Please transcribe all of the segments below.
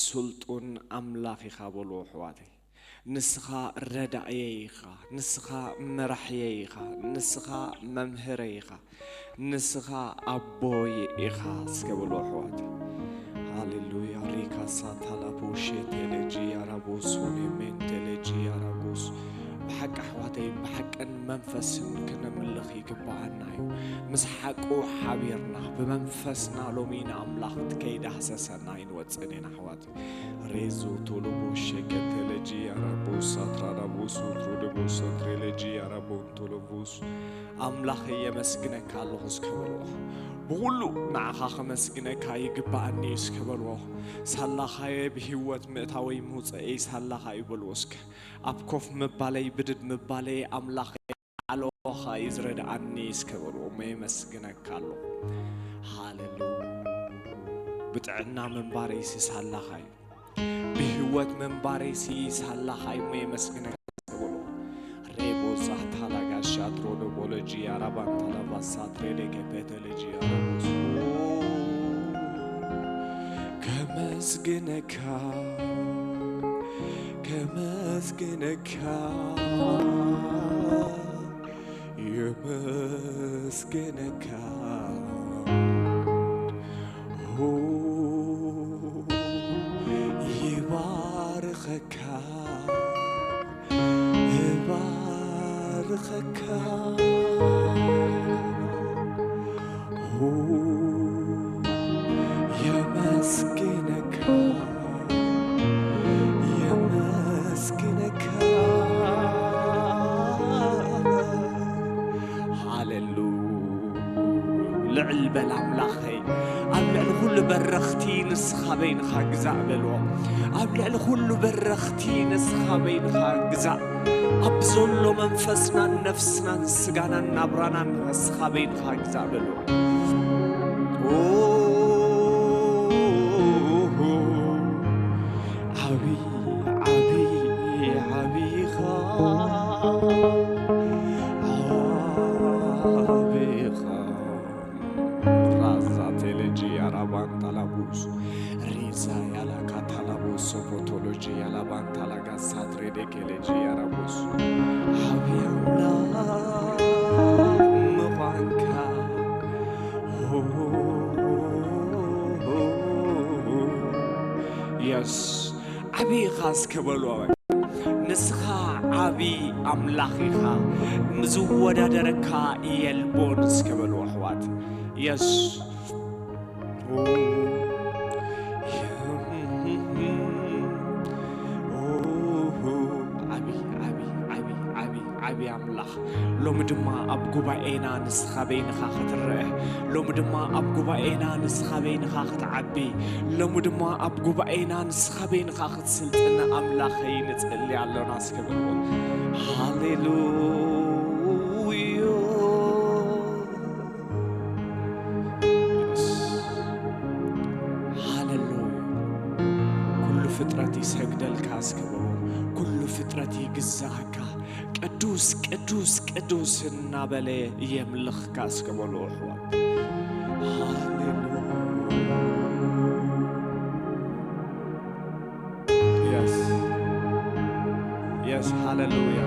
ስልጡን ኣምላኽ ኢኻ በልዎ ኣሕዋተይ። ንስኻ ረዳእየይ ኢኻ፣ ንስኻ መራሕየይ ኢኻ፣ ንስኻ መምህረይ ኢኻ፣ ንስኻ ኣቦይ ኢኻ እስከ በልዎ ኣሕዋተይ። ሃሌሉያ። ሪካ ሳታላቦ ሼቴሌጂ ያራቦሶ ኔሜንቴሌጂ ያራቦስ። ብሓቂ ኣሕዋተይ፣ ብሓቅን መንፈስን ክነምልኽ ይግብኣና እዩ። ምስ ሓቁ ሓቢርና ብመንፈስና ሎሚ ንኣምላኽ ከይዳህሰሰና ኣይንወጽእን ኢና ኣሕዋት። ሬዞ ቶሎቦ ሸከተለጂ ያራቦስ ሳትራዳቦስ ኦትሮደቦስ ሰንትሬለጂ ያራቦን ቶሎቦስ። ኣምላኸይ የመስግነካ ኣለኹ እስከ በልዎ። ብኹሉ ንዓኻ ከመስግነካ ይግብኣኒ እዩ እስከ በልዎ። ሳላኻየ ብህይወት ምእታወይ ምውፀኤይ ሳላኻ እዩ በልዎ እስከ። ኣብ ኮፍ ምባለይ ብድድ ምባለይ ኣምላኸይ ኣለኻ እዩ ዝረድኣኒ እስከ በልዎ። እሞ የመስግነካ ኣለኹ። ሃሌሉያ። ብጥዕና ምንባረይሲ ሳላኻ እዩ። ብህይወት ምንባረይሲ ሳላኻ እዩ። እሞ የመስግነካ እስከ በልዎ። ሬቦዛ ታላጋሻ ትሮዶ ቦሎጂ ኣራባን ታላባሳ ትሬዴ ከፔተለጂ ኣራቦስ። ከመስግነካ፣ ከመስግነካ፣ የመስግነካ። ኦ፣ ይባርኸካ፣ እባርኸካ። ኦ፣ የመስግነካ፣ የመስግነካ። ሃሌሉ። ልዕል በል ኣምላኸይ፣ ኣብ ልዕሊ ኩሉ በረኽቲ ንስኻ በይንኻ ግዛእ በልዎ። ኣብ ልዕሊ ኩሉ በረኽቲ ንስኻ በይንኻ ግዛእ። ኣብ ዘሎ መንፈስናን ነፍስናን ስጋናን ናብራናን ንስኻ በይንኻ ግዛእ በልዎ። ኦ፣ ዓቢ፣ ዓቢ፣ ዓቢኻ፣ ዓቢኻ። ራዛ ቴሌጂ ኣራባን ታላቡስ ሪዛ ያላካ ታላቡስ ሶፖቶሎጂ ያላባን ታላጋ ሳትሬዴ ኬሌጂ ኣራቡስ። ዓቢ ኣምላኽ ምዃንካ። የስ፣ ዓቢ ኢኻ እስከ በልዎ። ንስኻ ዓቢ ኣምላኽ ኢኻ፣ ንዝወዳደረካ የልቦን እስከ በልዎ ኣሕዋት። የስ። ዓቢ፣ ዓቢ፣ ዓቢ፣ ዓቢ፣ ዓቢ ኣምላኽ። ሎሚ ድማ ኣብ ጉባኤና ንስኻ በይንኻ ክትረአ። ሎሚ ድማ ኣብ ጉባኤና ንስኻ በይንኻ ክትዓቢ። ሎሚ ድማ ኣብ ጉባኤና ንስኻ በይንኻ ክትስልጥን ኣምላኸይ ንጽሊ ኣሎና እስከ በልዎ። ሃሌሉያ። የስ። ሃሌሉያ። ኩሉ ፍጥረት ይሰግደልካ እስከ በልዎ። ኩሉ ፍጥረት ይግዛእካ። ቅዱስ፣ ቅዱስ፣ ቅዱስ እናበለ የምልኽካ እስከ በልዎ ኣሕዋት። ሃሌሉያ። የስ፣ የስ፣ ሃሌሉያ።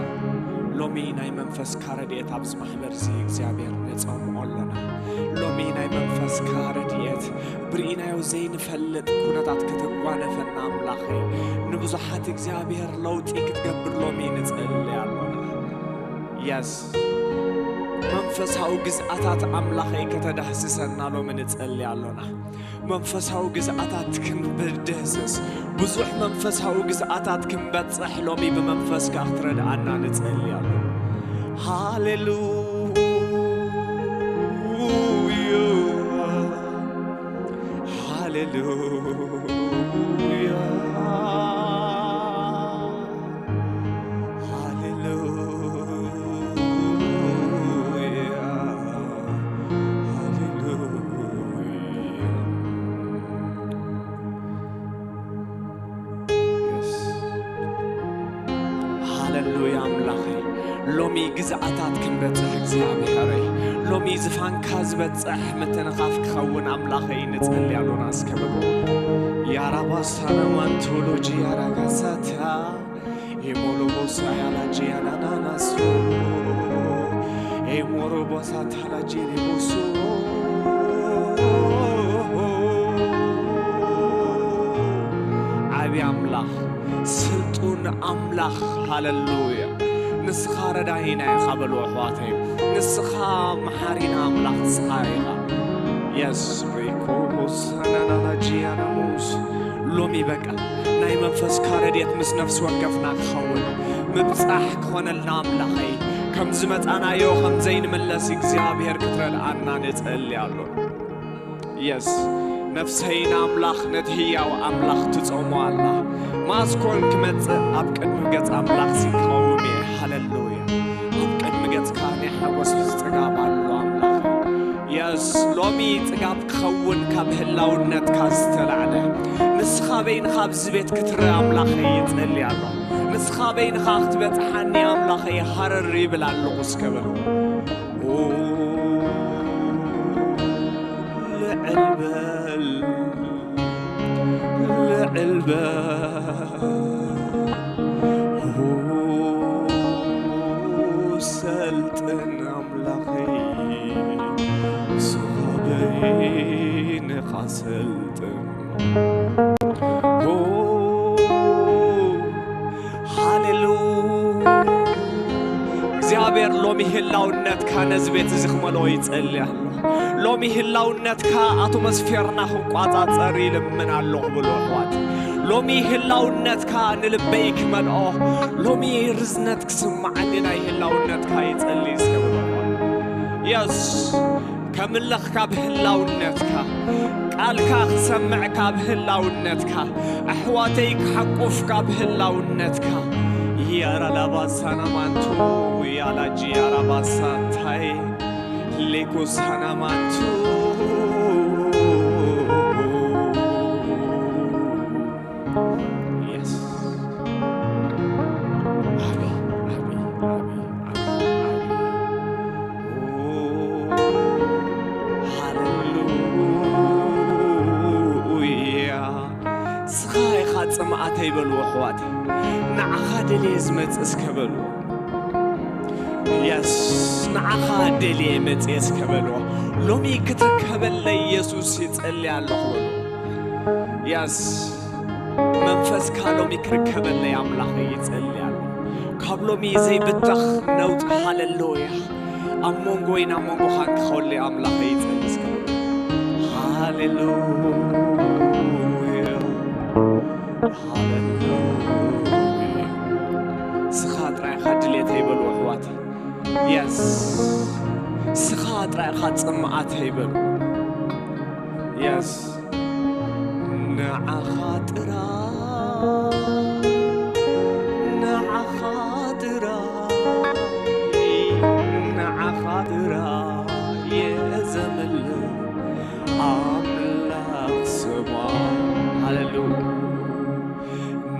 ሎሚ ናይ መንፈስካ ረድኤት ኣብዚ ማሕበር እዚ እግዚኣብሔር ንጸምዖ ኣሎና። ሎሚ ናይ መንፈስካ ረድኤት ብርኢናዮ ዘይንፈልጥ ኩነታት ከተጓነፈና ኣምላኸይ፣ ንብዙሓት እግዚኣብሔር ለውጢ ክትገብር ሎሚ ንጽሊ ኣሎና። የስ፣ መንፈሳዊ ግዝኣታት ኣምላኸይ ከተዳህስሰና ሎሚ ንጽሊ ኣሎና። መንፈሳዊ ግዝኣታት ክንብድህስስ፣ ብዙሕ መንፈሳዊ ግዝኣታት ክንበጽሕ ሎሚ ብመንፈስካ ክትረድኣና ንጽሊ ኣሎና። ሃሌሉያ። ሃሌሉያ፣ ሃሌሉያ፣ ሃሌሉያ። የስ። ሃሌሉያ ኣምላኸይ፣ ሎሚ ግዝኣታት ክንበጽሕ እግዚኣብሔረይ፣ ሎሚ ዝፋንካ ዝበጽሕ ምትንኻፍ ክኸውን ኣምላኸይ ንጸሊ ኣሎና እስከ በሉ። ያራባሳና ማንቶሎጂ ያራጋሳታ ኤሞሎቦሳ ያላጂ ያናናናሶ ኤሞሮቦሳ ታላጂ ሊቦሶ ዓቢ ኣምላኽ፣ ስልጡን ኣምላኽ፣ ሃለሉያ። ንስኻ ረዳኢና ኢኻ በሉ ኣሕዋተይ። ንስኻ መሓሪና ኣምላኽ ንስኻ ኢኻ። የስ ሪኮ ሆሳናናናጂያናሞስ ሎሚ በቃ ናይ መንፈስካ ረድኤት ምስ ነፍሲ ወከፍና ክኸውን ምብጻሕ ክኾነልና ኣምላኸይ፣ ከም ዝመጻናዮ ከም ዘይንምለስ እግዚኣብሔር ክትረድኣና ንጸሊ ኣሎ። የስ ነፍሰይ ንኣምላኽ ነቲ ህያው ኣምላኽ ትጸሞ ኣላ። ማስኮን ክመጽእ ኣብ ቅድሚ ገጽ ኣምላኽ ሲ ክቐውም እየ። ሃለሉያ። ኣብ ቅድሚ ገጽካ ናይ ሓጎስ ጽጋብ ኣሎ ኣምላኽ። የስ ሎሚ ጽጋብ ክኸውን ካብ ህላውነትካ ዝተላዕለ ንስኻ በይንኻ ኣብዚ ቤት ክትርእ ኣምላኸይ ይጸሊ ኣሎ። ንስኻ በይንኻ ክትበጽሓኒ ኣምላኸይ ሃረር ይብል ኣለኹ እስከ በሉ። ልዕል በል፣ ልዕል በል፣ ሰልጥን ኣምላኸይ፣ ንስኻ በይንኻ ሰልጥን። ሃሌሉ እግዚኣብሔር ሎሚ ህላውነትካ ነዚ ቤት እዚ ክመልኦ ይጸሊ ኣሎ። ሎሚ ህላውነትካ ኣትሞስፌርና ክቋጻጸር ይልምን ኣለኹ ብሉ ኣሕዋት። ሎሚ ህላውነትካ ንልበይ ክመልኦ፣ ሎሚ ርዝነት ክስምዓኒ ናይ ህላውነትካ ይጸሊ እስከ ብሉ ኣሕዋት። የስ ከምለኽ ካብ ህላውነትካ፣ ቃልካ ክሰምዕ ካብ ህላውነትካ፣ ኣሕዋተይ ክሓቁፍ ካብ ህላውነትካ። ያራላባሳና ማንቱ ያላጂ ያራባሳታይ ሌኮሳና ማንቱ። የስ። ኣቢ፣ ኣቢ፣ ኣቢ፣ ኣቢ፣ ኣቢ። ሃሌሉያ። ስኻ ኢኻ ጽምኣተይ በልዎ ኣሕዋተይ። ንዓኻ ደልየ ዝመጽእ እስከ በልዎ። የስ፣ ንዓኻ ደልየ መጽየ እስከ በልዎ። ሎሚ ክትርከበለይ የሱስ ይጸሊ ኣለኹ በልዎ። የስ፣ መንፈስካ ሎሚ ክርከበለይ ኣምላኸይ ይጸሊ ኣለኹ። ካብ ሎሚ ዘይብተኽ ነውጽ ሃሌሉያ። ኣብ መንጎይን ኣብ መንጎኻን ክኸውለይ ኣምላኸይ ይጸሊ እስከ በልዎ። ሃሌሉያ። ሃሌሉያ። ስኻ ጥራይ ኢኻ ድሌተይ በሉ ኣሕዋት። የስ። ስኻ ጥራይ ኢኻ ጽምኣተይ በሉ። የስ። ንዓኻ ጥራይ፣ ንዓኻ ጥራይ፣ ንዓኻ ጥራይ እየ ዘምልኽ ኣምላኽ ሰማይ። ሃሌሉያ።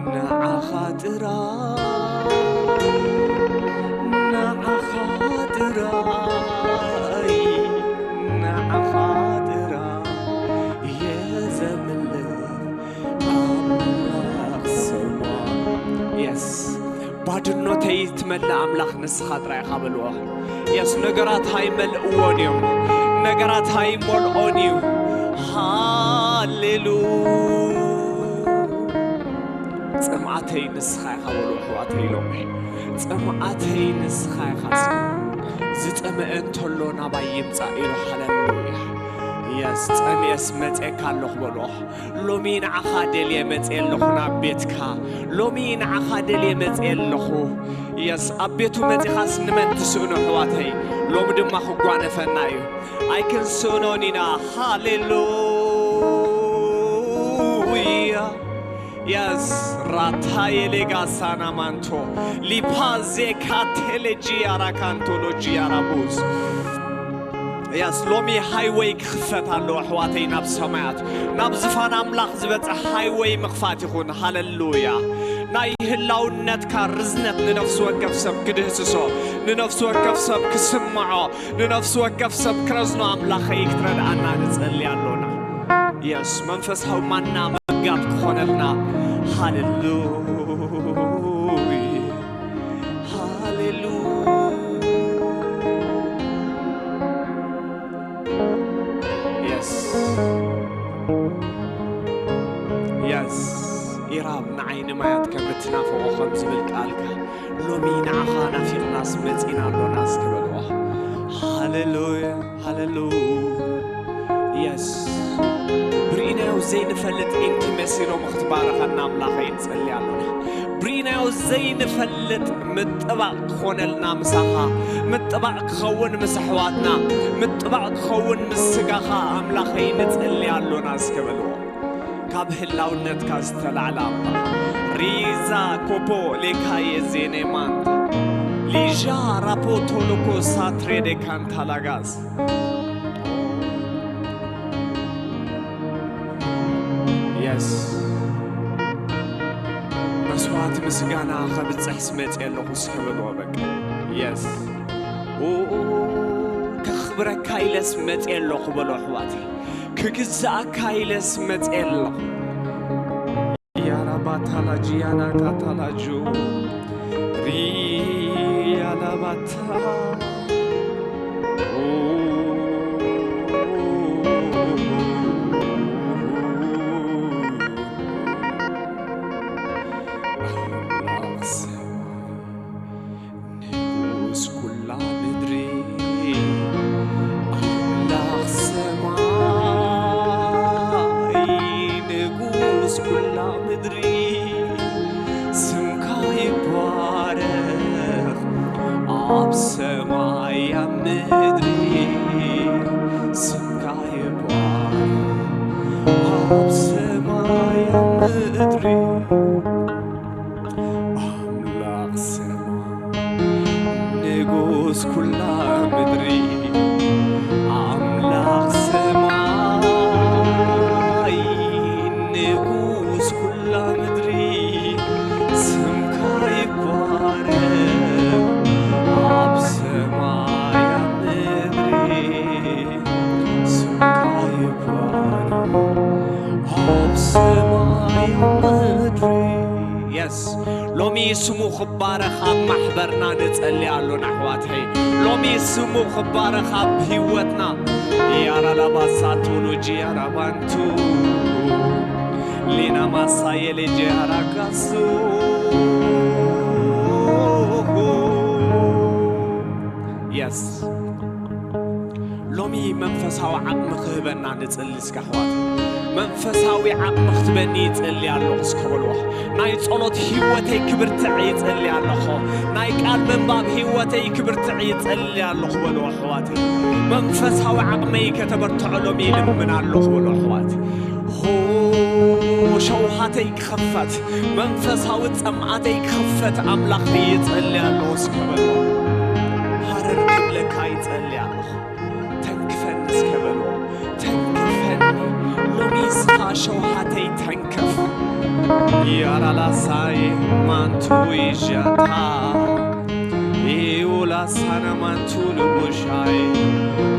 ንዓኻ ጥራይ፣ ንዓኻ ጥራይ፣ ንዓኻ ጥራይ እየ ዘምልኽ ኣምላኽ ሰማይ። የስ። ባድኖተይ ትመልእ ኣምላኽ ንስኻ ጥራይ ኢኻ በልዎ። የስ፣ ነገራት ኣይመልእዎን እዮም። ነገራት ኣይመልኦን እዩ። ሃሌሉ። ጽምኣተይ ንስኻ ኢኻ በሉ ኣሕዋተይ ኢሎም። ጽምኣተይ ንስኻ ኢኻ። ዝጠመአ እንተሎ ናባይ ይምጻእ ኢሉ። ሃሌሉያ። የስ፣ ጸሚኤስ መጼካ ኣለኹ በልዎ። ሎሚ ንዓኻ ደልየ መጽየ ኣለኹ ናብ ቤትካ። ሎሚ ንዓኻ ደልየ መጽየ ኣለኹ። የስ፣ ኣብ ቤቱ መጺኻስ ንመን ትስእኖ ኣሕዋተይ? ሎሚ ድማ ክጓነፈና እዩ። ኣይክንስእኖን ኢና። ሃሌሉያ። የስ፣ ራታየ ሌጋሳና ማንቶ ሊፓዜ ካቴሌጂ ኣራካንቶሎጂ ኣራቡዝ። ያስ ሎሚ ሃይወይ ክኽፈት ኣሎ ኣሕዋተይ፣ ናብ ሰማያት ናብ ዝፋን ኣምላኽ ዝበጽሕ ሃይወይ ምኽፋት ይኹን። ሃለሉያ። ናይ ህላውነትካ ርዝነት ንነፍሲ ወከፍ ሰብ ክድህስሶ፣ ንነፍሲ ወከፍ ሰብ ክስምዖ፣ ንነፍሲ ወከፍ ሰብ ክረዝኖ ኣምላኸይ ክትረድኣና ንጸሊ ኣሎና። የስ መንፈሳዊ ማና መጋብ ክኾነልና። ሃሌሉያ፣ ሃሌሉያ። የስ፣ የስ። ኢራብ ንዓይኒ ማያት ከም እትናፍቖ ከም ዝብል ቃልካ፣ ሎሚ ንዓኻ ናፊቕናስ መጺና ኣሎና እስኪ በልዋ። ሃሌሉያ፣ ሃሌሉያ። የስ። ብርኢናዮ ዘይንፈልጥ ኢንቲመሲ ሎሚ ክትባረኸና ኣምላኸይ ንጸሊ ኣሎና። ብርኢናዮ ዘይንፈልጥ ምጥባቕ ክኾነልና ምሳኻ፣ ምጥባቕ ክኸውን ምስ ኣሕዋትና፣ ምጥባቕ ክኸውን ምስ ስጋኻ ኣምላኸይ ንጸሊ ኣሎና እስከ በልዎ። ካብ ህላውነትካ ዝተላዕለ ኣምላኽ። ሪዛ ኮፖ ሌካየ ዜኔማን ሊዣ ራፖ ቶሎኮ ሳትሬ ዴ ካንታላጋስ። የስ። መስዋዕቲ ምስጋና ከብጽሕስ መጽየ ኣለኹ እስከ በልዎ በቃ። የስ። ኡ፣ ከኽብረካ ኢለስ መጽየ ኣለኹ በሎ ኣሕዋተይ። ክግዝኣካ ኢለስ መጽየ ኣለኹ። ያራባታላጂ ያናካታላጁ ሪያላባታ። ኣምላኽ ሰማይ ንጉስ ኩላ ምድሪ፣ ኣምላኽ ሰማይ ንጉስ ኩላ ምድሪ፣ ስምካ ይባረኽ ኣብ ሰማይ ኣብ ምድሪ፣ ስምካ ይባረኽ ኣብ ሰማይ ኣብ ምድሪ። ኣምላኽ ሰማይ ንጉስ ኩላ ምድሪ፣ ኣምላኽ ሰማይ ንጉስ ኩላ ምድሪ፣ ስምካ ይባረኽ ኣብ ሰማይ ኣብ ምድሪ፣ ስምካ ይባረኽ ኣብ ሰማይ ኣብ ምድሪ። የስ፣ ሎሚ ስሙ ክባረኽ ኣብ ማሕበርና ንጸሊ ኣሎና ኣሕዋተይ። ሎሚ ስሙ ክባረኽ ኣብ ህይወትና። ያራላባሳቶሎጂ ያራባንቱ ሊና ማሳየሌ ጄ ያራጋሱ። የስ። ሎሚ መንፈሳዊ ዓቕሚ ክህበና ንጽሊ እስከ ኣሕዋት። መንፈሳዊ ዓቕሚ ክትበኒ ይጸሊ ኣለኹ እስከ በልዎ። ናይ ጸሎት ህይወተይ ክብርትዕ ይጸሊ ኣለኹ። ናይ ቃል ምንባብ ህይወተይ ክብርትዕ ይጸሊ ኣለኹ በልዎ ኣሕዋት። መንፈሳዊ ዓቕመይ ከተበርትዖ ሎሚ ይልምን ኣለኹ በልዎ ኣሕዋት። ሆ፣ ሸውሃተይ ክኸፈት፣ መንፈሳዊ ጸምኣተይ ክኸፈት ኣምላኽ ይጸሊ ኣለኹ እስከ በልዎ። ሃረር ክብለካ ይጸሊ ኣለኹ። ተንክፈኒ እስከ በልዎ። ተንክፈኒ። ሎሚ ንስኻ ሸውሃተይ ተንክፍ። ያራላሳይ ማንቱ ይሻታ። ኢውላሳና ማንቱ ልቦሻይ።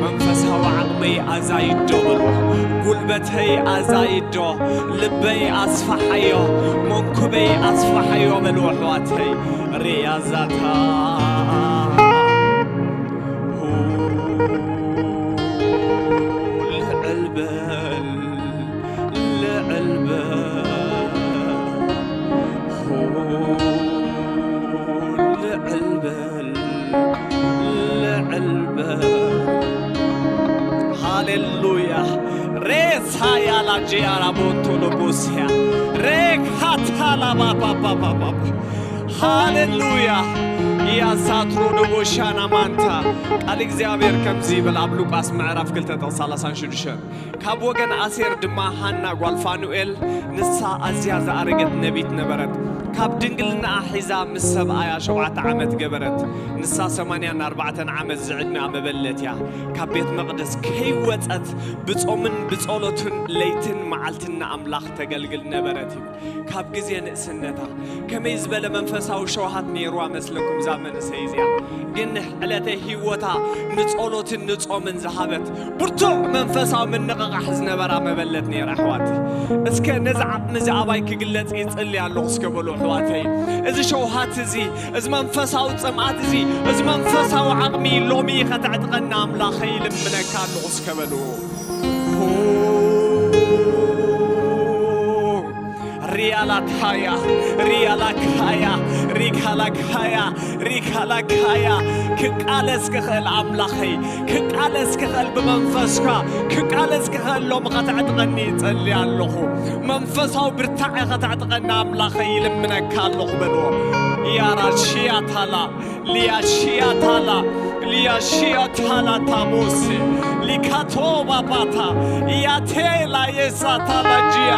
መንፈሳዊ ዓቕመይ ኣዛይዶ በልዎ። ጉልበተይ ኣዛይዶ። ልበይ ኣስፋሓዮ። መንኩበይ ኣስፋሓዮ በልዎ ኣሕዋተይ። ርያዛታ። ልዕል በል፣ ልዕል በል፣ ልዕል በል፣ ልዕል በል። ሃሌሉያ። ሬሳ ያላ ጂያራ ቦንቶ ሎቦስያ። ሬካታ ላባባባባባ። ሃሌሉያ። ኢያሳትሮ ንቦሻና ማንታ። ቃል እግዚኣብሔር ከምዚ ይብል ኣብ ሉቃስ ምዕራፍ ክልተ ጥቕሲ ሰላሳን ሽዱሽተን፣ ካብ ወገን ኣሴር ድማ ሃና ጓል ፋኑኤል፣ ንሳ ኣዝያ ዝኣረገት ነቢት ነበረት። ካብ ድንግልናኣ ሒዛ ምስ ሰብኣያ ሸውዓተ ዓመት ገበረት። ንሳ ሰማንያን ኣርባዕተን ዓመት ዝዕድሚኣ መበለት እያ። ካብ ቤት መቕደስ ከይወጸት ብጾምን ብጸሎትን ለይትን መዓልትን ንኣምላኽ ተገልግል ነበረት እዩ። ካብ ግዜ ንእስነታ ከመይ ዝበለ መንፈስ መንፈሳዊ ሸውሃት ነይርዋ መስለኩም እዛ መንእሰይ እዚኣ። ግን ዕለተ ህይወታ ንጸሎትን ንጾምን ዝሃበት፣ ብርቱዕ መንፈሳዊ ምንቕቓሕ ዝነበራ መበለት ነይራ ኣሕዋተይ። እስከ ነዚ ዓቕሚ እዚ ኣባይ ክግለጽ ይጽሊ ኣለኹ እስከ በሉ ኣሕዋተይ። እዚ ሸውሃት እዚ፣ እዚ መንፈሳዊ ጽምኣት እዚ፣ እዚ መንፈሳዊ ዓቕሚ ሎሚ ከተዕጥቀና ኣምላኸይ ይልምነካ ኣለኹ እስከ በሉ። ሪያላካያ፣ ሪያላካያ፣ ሪካላካያ፣ ሪካላካያ። ክቃለስ ክኽእል ኣምላኸይ፣ ክቃለስ ክኽእል ብመንፈስካ፣ ክቃለስ ክኽእል ሎሚ ከተዕጥቀኒ ይጸሊ ኣለኹ። መንፈሳዊ ብርታዐ ከተዕጥቀኒ ኣምላኸይ ይልምነካ ኣለኹ በልዎ። ያራሽያታላ ሊያሺያታላ ሊያሺያታላ ታቦሴ ሊካቶ ባባታ ያቴላ የሳታላ ጂያ።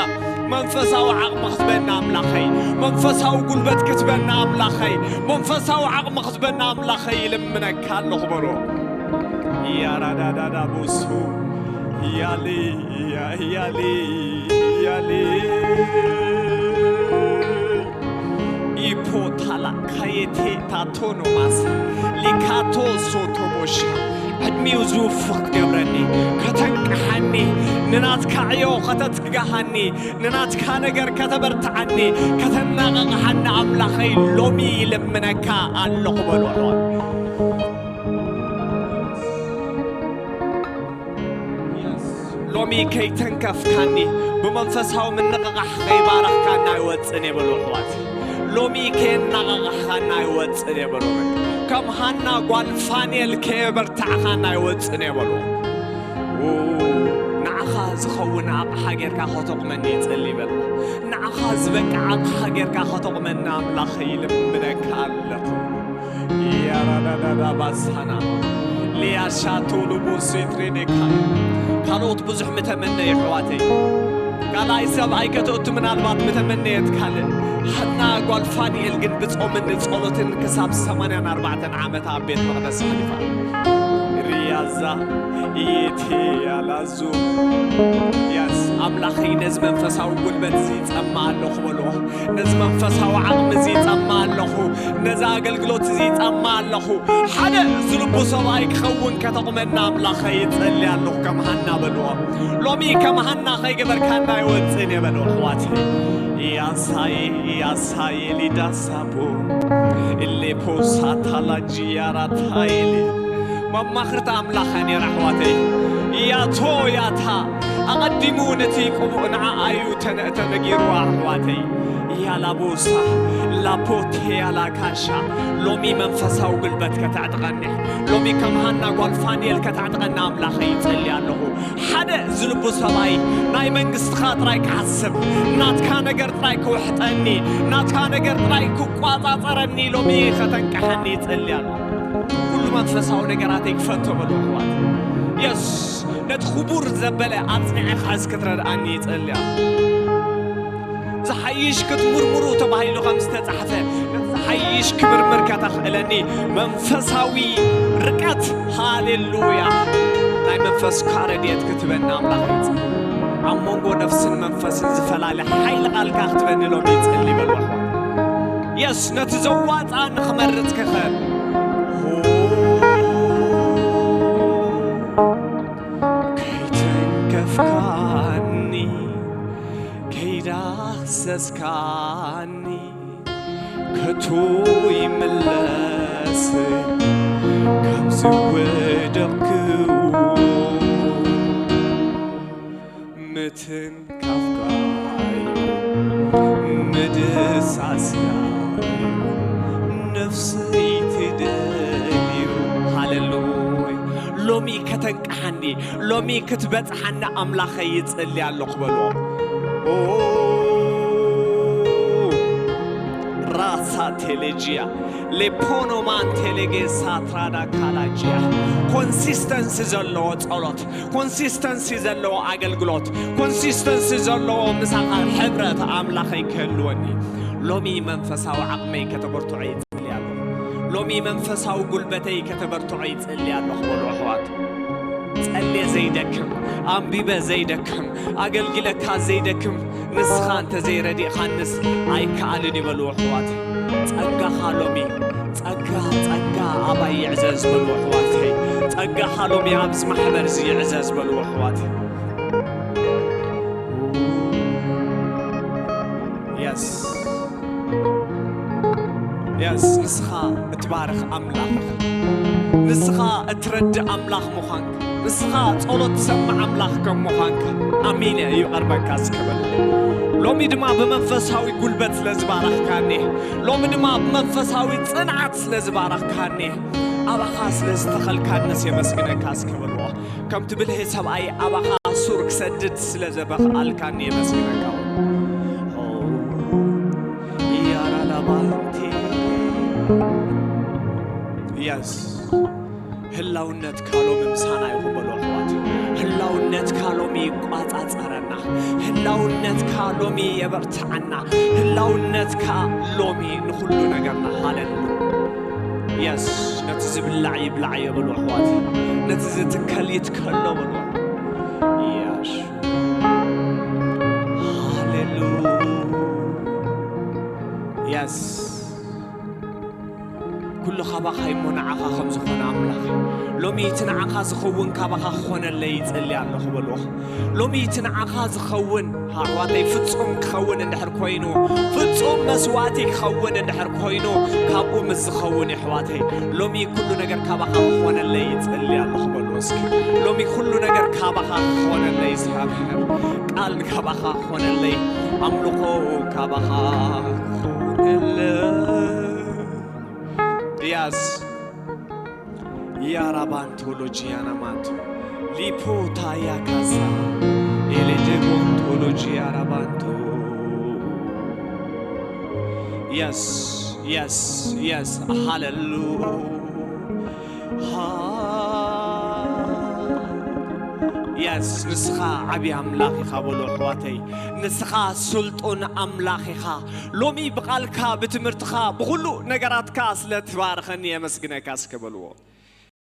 መንፈሳዊ ዓቕሚ ክትበና ኣምላኸይ፣ መንፈሳዊ ጉልበት ክትበና ኣምላኸይ፣ መንፈሳዊ ዓቕሚ ክትበና ኣምላኸይ ይልምነካ ኣለኹ በሎ። ያራዳዳዳ ቦሱ ያሊ ያሊ ያሊ ኢፖታላ ካየቴ ታቶኖማስ ሊካቶ ሶቶቦሻ። ዕድሚኡ ዝውፍቕ ክትገብረኒ፣ ከተንቅሓኒ፣ ንናትካ ዕዮ ከተትግሃኒ፣ ንናትካ ነገር ከተበርትዓኒ፣ ከተናቕቕሓኒ ኣምላኸይ ሎሚ ይልምነካ ኣለኹ በሎ። ሎሚ ከይተንከፍካኒ፣ ብመንፈሳዊ ምንቕቓሕ ከይባረኽካና ኣይወጽን እየ በሉ ኣሕዋት። ሎሚ ከየናቓቓሕካና ኣይወጽን እየ በሉ። ከም ሃና ጓል ፋንኤል ከየበርታዕኻና ኣይወጽን እየ በሉ። ው፣ ንዓኻ ዝኸውን ኣቕሓ ጌርካ ከተቑመኒ ይጸሊ በሉ። ንዓኻ ዝበቅዕ ኣቕሓ ጌርካ ከተቑመና ኣምላኽ ይልምነካ ኣለኹ። ያራዳዳዳ ባሳና ሊያሻቶ ልቡን ሲትሬኔካ። ካልኦት ብዙሕ ምተመነ የሕዋተይ። ካልኣይ ሰብኣይ ከተእቱ ምናልባት ምተመነየት ካልእ። ሓና ጓል ፋንኤል ግን ብጾምን ጸሎትን ክሳብ ሰማንያን ኣርባዕተን ዓመታ ኣብ ቤት መቕደስ ሓሊፋ። ሪያዛ ኢቴ ያላዙ። ያስ ኣምላኸይ ነዚ መንፈሳዊ ጉልበት እዚ ይጸማ ኣለኹ በልዎ። ነዚ መንፈሳዊ ዓቕሚ እዚ ይጸማ ኣለኹ። ነዚ ኣገልግሎት እዚ ይጸማ ኣለኹ። ሓደ ዝልቡ ሰብኣይ ክኸውን ከተቑመና ኣምላኸይ ይጸሊ ኣለኹ ከም ሃና በልዎ። ሎሚ ከም ሃና ከይገበርካና ኣይወጽእን እየ በልዎ ኣሕዋተይ። ያሳይ ያሳይ ሊዳሳቦ ኢሌፖ ሳታላ ጂያራታይሊ። መማኽርቲ ኣምላኽ ነይራ ኣሕዋተይ። ያቶ ያታ ኣቐዲሙ ነቲ ቅቡእ ንዓኣ እዩ ተነ-፣ ተነጊርዋ ኣሕዋተይ። ያላቦሳ ላፖቴ ያላካሻ። ሎሚ መንፈሳዊ ጉልበት ከተዕጥቀኒ፣ ሎሚ ከም ሃና ጓል ፋንኤል ከተዕጥቀና ኣምላኸይ ይጸሊ ኣለኹ። ሓደ ዝልቡ ሰብኣይ ናይ መንግስትኻ ጥራይ ክሓስብ፣ ናትካ ነገር ጥራይ ክውሕጠኒ፣ ናትካ ነገር ጥራይ ክቋጻጸረኒ ሎሚ ከተንቅሐኒ ይጸሊ ኣለኹ። ኩሉ መንፈሳዊ ነገራተይ ክፈቶ በሉ ኣሕዋት። የስ፣ ነቲ ክቡር ዘበለ ኣጽኒዐ ክሕዝ ክትረድኣኒ ይጸሊ ኣለኹ። ዝሓይሽ ክትምርምሩ ተባሂሉ ከም ዝተጻሕፈ፣ ነቲ ዝሓይሽ ክምርምር ከተኽእለኒ መንፈሳዊ ርቀት፣ ሃሌሉያ፣ ናይ መንፈስካ ረድኤት ክትበና ኣምላኽ ይጽ-፣ ኣብ መንጎ ነፍስን መንፈስን ዝፈላለ ሓይሊ ቃልካ ክትበኒ ሎሚ ይጽሊ በሉ ኣሕዋት። የስ፣ ነቲ ዘዋጽኣኒ ክመርጽ ክኽእል። ከይተንከፍካኒ፣ ከይዳህሰስካኒ፣ ከቶ ይምለስ ካብ ዝወደቕክዎ። ምትንካፍካዩ፣ ምድሳስካዩ፣ ነፍሰይ ትደልዩ። ሃሌሉያ። ሎሚ ከተንቅሓኒ፣ ሎሚ ክትበጽሓኒ ኣምላኸይ ይጽሊ ኣለኹ በልዎ። ኦ፣ ራሳ ቴሌጅያ፣ ሌፖኖማን ቴሌጌ ሳትራዳ ካላጅያ። ኮንሲስተንሲ ዘለዎ ጸሎት፣ ኮንሲስተንሲ ዘለዎ ኣገልግሎት፣ ኮንሲስተንሲ ዘለዎ ምሳኻ ሕብረት ኣምላኸይ ክህልወኒ። ሎሚ መንፈሳዊ ዓቕመይ ከተበርትዖ ይጽሊ ኣለኹ። ሎሚ መንፈሳዊ ጉልበተይ ከተበርትዖ ይጽሊ ኣለኹ በሉ ኣሕዋት። ጸልየ ዘይደክም፣ ኣንቢበ ዘይደክም፣ ኣገልጊለካ ዘይደክም፣ ንስኻ እንተ ዘይረዲእኻንስ ኣይከኣልን እዩ በልዎ ኣሕዋት። ጸጋኻ ሎሚ፣ ጸጋ፣ ጸጋ ኣባይ ይዕዘዝ በልዎ ኣሕዋተይ። ጸጋኻ ሎሚ ኣብዚ ማሕበር እዚ ይዕዘዝ በልዎ ኣሕዋት። የስ፣ የስ፣ ንስኻ እትባርኽ ኣምላኽ ኢኻ። ንስኻ እትረድእ ኣምላኽ ምዃንካ፣ ንስኻ ጸሎት ትሰምዕ ኣምላኽ ከም ምዃንካ ኣሚነ እዩ ቀርበካ እስከ በል። ሎሚ ድማ ብመንፈሳዊ ጉልበት ስለ ዝባረኽካኒ፣ ሎሚ ድማ ብመንፈሳዊ ጽንዓት ስለ ዝባረኽካኒ፣ ኣባኻ ስለ ዝተኸልካንስ የመስግነካ እስከ በልዎ። ከምቲ ብልህ ሰብኣይ ኣባኻ ሱር ክሰድድ ስለ ዘበኽኣልካኒ የመስግነካ። ኦ፣ ያራላባንቲ። የስ፣ ህላውነትካ ሎሚ ምሳና ይኹን በሉ ኣሕዋት። ህላውነትካ ሎሚ ይቋጻጸረና። ህላውነትካ ሎሚ የበርትዓና። ህላውነትካ ሎሚ ንኹሉ ነገርና። ሃሌሉያ። የስ፣ ነቲ ዝብላዕ ይብላዕ እዮ በሉ ኣሕዋት። ነቲ ዝትከል ይትከሎ በሉ። የስ። ሃሌሉያ። የስ። ኩሉ ካባኻ እሞ ንዓኻ ከም ዝኾነ ኣምላኽ። ሎሚ እቲ ንዓኻ ዝኸውን ካባኻ ክኾነለይ ይጸሊ ኣለኹ በልዎ። ሎሚ እቲ ንዓኻ ዝኸውን ኣሕዋተይ ፍጹም ክኸውን እንድሕር ኮይኑ፣ ፍጹም መስዋእቲ ክኸውን እንድሕር ኮይኑ፣ ካብኡ ምስ ዝኸውን የሕዋተይ፣ ሎሚ ኩሉ ነገር ካባኻ ክኾነለይ ይጸሊ ኣለኹ በልዎ እስኪ። ሎሚ ኩሉ ነገር ካባኻ ክኾነለይ እግዚኣብሔር፣ ቃል ካባኻ ክኾነለይ፣ ኣምልኾ ካባኻ ክኾነለይ። ያስ ያራባንቶሎጂ ያናማንቶ ሊፖታያ ካሳ ኤሌጀጎንቶሎጂ ያራባንቶ። የስ፣ የስ፣ የስ። ሃሌሉ። ሃ-፣ የስ፣ ንስኻ ዓብዪ ኣምላኽ ኢኻ በሉ ኣሕዋተይ። ንስኻ ስልጡን ኣምላኽ ኢኻ። ሎሚ ብቓልካ፣ ብትምህርትኻ፣ ብኹሉ ነገራትካ ስለ ትባርኸኒ የመስግነካ እስከ በልዎ።